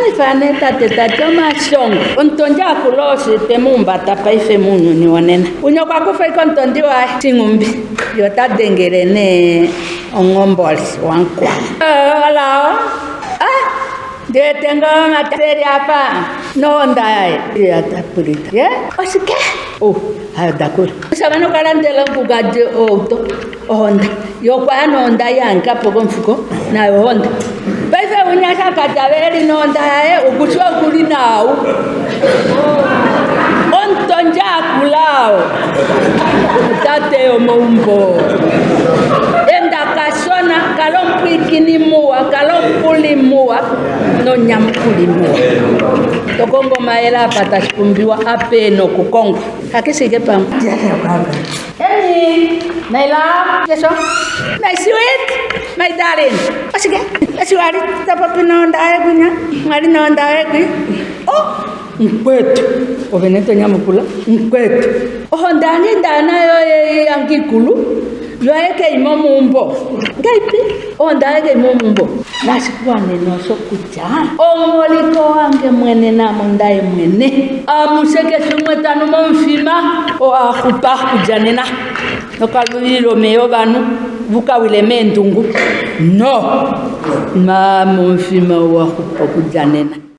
Tanifa nee tate ta ti omashongo. Omutondi akula oshe te mu humbata paife muuyuni wonena. Winya okwa kufa ike omutondi waye, Shinghumbi, ye ota dengele nee omuhomboli wamukwao. Hello. Ah, ndi wete ngoo Mateli apa nohonda yaye. Ye ota pulita. Ye, oshike? Oh, hayo dakula. Omushamane okwa landela omukukadi outo. Ohonda. Ye okwa ya nohonda ya hangika po komufuko, nayo ohonda. Paife winya shakatave e li nohonda yaye, okushi oku li naau. Omutondi akula oo. Tate yomeumbo. Enda kashona, kala omupwiikini muwa, kala omupuli muwa nonyamukuli muwa. To kongo omayele apa tashi pumbiwa, apa e na okukongwa. Hakeshike pamwe. Amy, my love, yes, my sweet, my darling. Oshike? Eshi wali to popi nohonda yoye kwinya? Mwali nohonda yoye kwi? Oh, mukwetu. Ove nee to nyamukula, mukwetu. Ohonda yange nda nayo yange ikulu, yo aye i momuumbo. Ngaipi? Ohonda yaye kai momuumbo. Nashi kuwanena osho kutya omuholiko wange mwene namondaye mwene amushe keshe umwe tanu momufima oo a xupa okudja nena nokalulila omeya ovanhu vukawile meendungu no ma momufima ou wa xupa okudja nena.